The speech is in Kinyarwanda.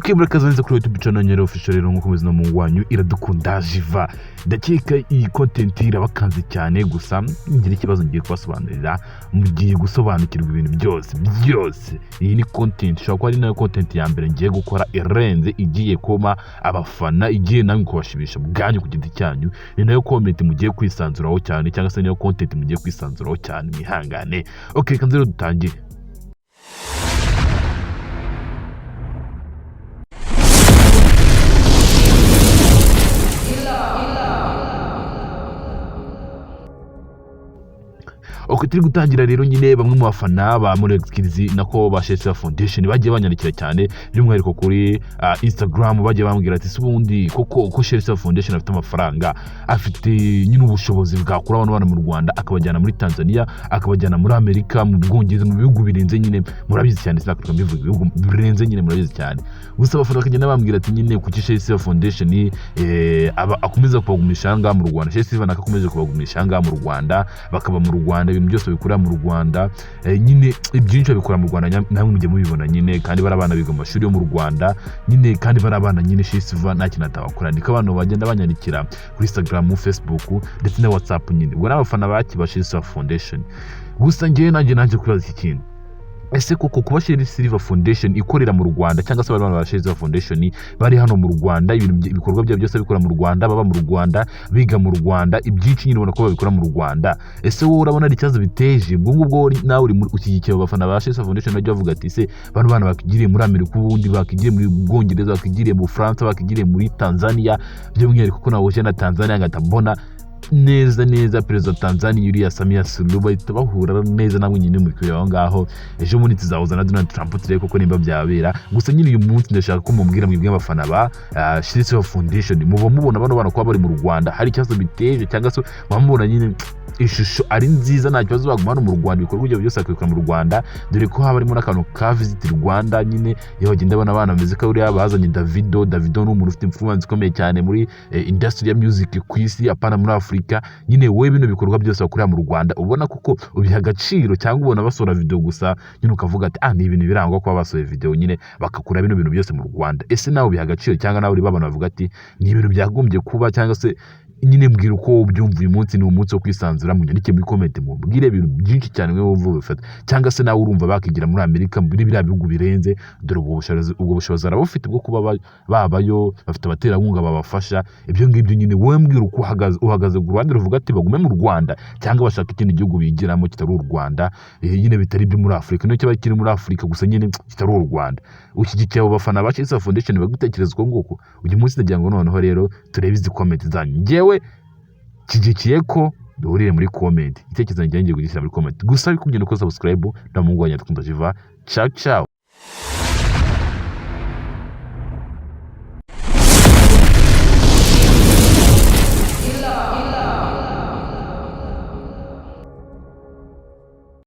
Ok, murakaza neza kuri YouTube channel Nyero Official. Rero nkuko muzina mu wanyu Iradukunda Jiva, ndakeka iyi content irabakanze cyane. Gusa ngira ikibazo ngiye kubasobanurira, mugiye gusobanukirwa ibintu byose byose. Iyi ni content ishobora kuba ari nayo content ya mbere ngiye gukora irenze, igiye kuma abafana, igiye namwe kubashimisha bwanyu ku giti cyanyu. Ni nayo comment mugiye kwisanzuraho cyane, cyangwa se niyo content mugiye kwisanzuraho cyane, mwihangane. Ok, reka nze rero dutangire. Ok, turi gutangira rero nyine. Bamwe mu bafana ba Morex Kids, nako ba Shakespeare Foundation, bagiye banyandikira cyane, by'umwihariko kuri Instagram. Bagiye bambwira ati: "Se ubundi koko ko Shakespeare Foundation afite amafaranga, afite nyine ubushobozi bwakura abantu bana mu Rwanda akabajyana muri Tanzania, akabajyana muri Amerika, mu Bwongereza, mu bihugu birenze nyine, murabizi cyane, sinakwirirwa mbivuga, ibihugu birenze nyine murabizi cyane." Gusa abafana bakagenda bambwira ati: "Nyine kuki Shakespeare Foundation aba akomeza kubagumisha aha ngaha mu Rwanda? Shakespeare nako akomeje kubagumisha aha ngaha mu Rwanda, bakaba mu Rwanda, ibintu byose babikorera mu Rwanda, nyine ibyinshi babikora mu Rwanda, namwe mujya mubibona nyine. Kandi bari abana biga mu mashuri yo mu Rwanda nyine, kandi bari abana nyine Shakespeare nta kintu atabakora." Niko abantu bagenda banyandikira kuri Instagram, Facebook ndetse na WhatsApp nyine. Ubwo n'abafana baki ba Shakespeare Foundation. Gusa njyewe nanjye naje kwibaza iki kintu: ese koko kuba Sherrie Silver Foundation ikorera mu Rwanda, cyangwa se abana ba Sherrie Silver Foundation bari hano mu Rwanda, ibintu ibikorwa byabo byose babikora mu Rwanda, baba mu Rwanda, biga mu Rwanda, ibyinshi nyine ubona ko babikora mu Rwanda, ese wowe urabona ari ikibazo biteje? Ubwo ngubwo nawe uri ushyigikiye abo bafana ba Sherrie Silver Foundation bajya bavuga ati: "Se bano bana bakigiriye muri Amerika, ubundi bakigiriye muri Bwongereza, bakigiriye mu Bufaransa, bakigiriye muri Tanzania?" By'umwihariko ko nawe na Tanzania ngahita mbona neza neza perezida wa Tanzania uriya Samia Suluhu, bahita bahura neza namwe nyine muri kureba aho ngaho. Ejo bundi tuzahuza na Donald Trump, turebe koko nimba byabera. Gusa nyine uyu munsi ndashaka ko mubwira mwebwe abafana ba Shakespeare Foundation, muba mubona bano bana kuba bari mu Rwanda hari ikibazo biteje, cyangwa se muba mubona nyine ishusho ari nziza, nta kibazo baguma hano mu Rwanda, ibikorwa byabo byose bakabikora mu Rwanda, dore ko haba harimo n'akantu ka Visit Rwanda nyine, iyo bagenda babona abana bameze ko uriya bazanye Davido. Davido ni umuntu ufite influence ikomeye cyane muri industry ya music ku isi, apana muri Afurika nyine. Wowe bino bikorwa byose bakorera mu Rwanda ubona koko ubiha agaciro, cyangwa ubona basohora video gusa nyine ukavuga ati: "Ah, ni ibintu birangwa kuba basohoye video nyine bagakura bino bintu byose mu Rwanda"? Ese nawe ubiha agaciro, cyangwa nawe uri babana bavuga ati ni ibintu byagombye kuba? Cyangwa se nyine mbwira uko ubyumva. Uyu munsi ni umunsi wo kwisanzura, munyandike muri comment mubwire ibintu byinshi cyane mwe wumva ubifata, cyangwa se nawe urumva bakigira muri Amerika, muri biriya bihugu birenze, dore ubwo bushobozi barabufite bwo kuba babayo, bafite abaterankunga babafasha ibyo ngibyo nyine. Wowe mbwira uko uhagaze. Uhagaze ku ruhande ruvuga ati bagume mu Rwanda, cyangwa bashaka ikindi gihugu bigiramo kitari u Rwanda, nyine bitari ibyo muri Afurika, niyo cyaba kiri muri Afurika gusa nyine kitari u Rwanda? Ushyigikiye abo bafana ba Shakespeare Foundation bagutekereza uko nguko? Uyu munsi ndagira ngo noneho rero turebe izi comment zanyu. Njyewe nshyigikiye ko duhurire muri comment. Igitekerezo ngiye kugishyira muri comment. Gusa bikubye uko subscribe na mungu wanyu Twumva Jiva. Ciao ciao.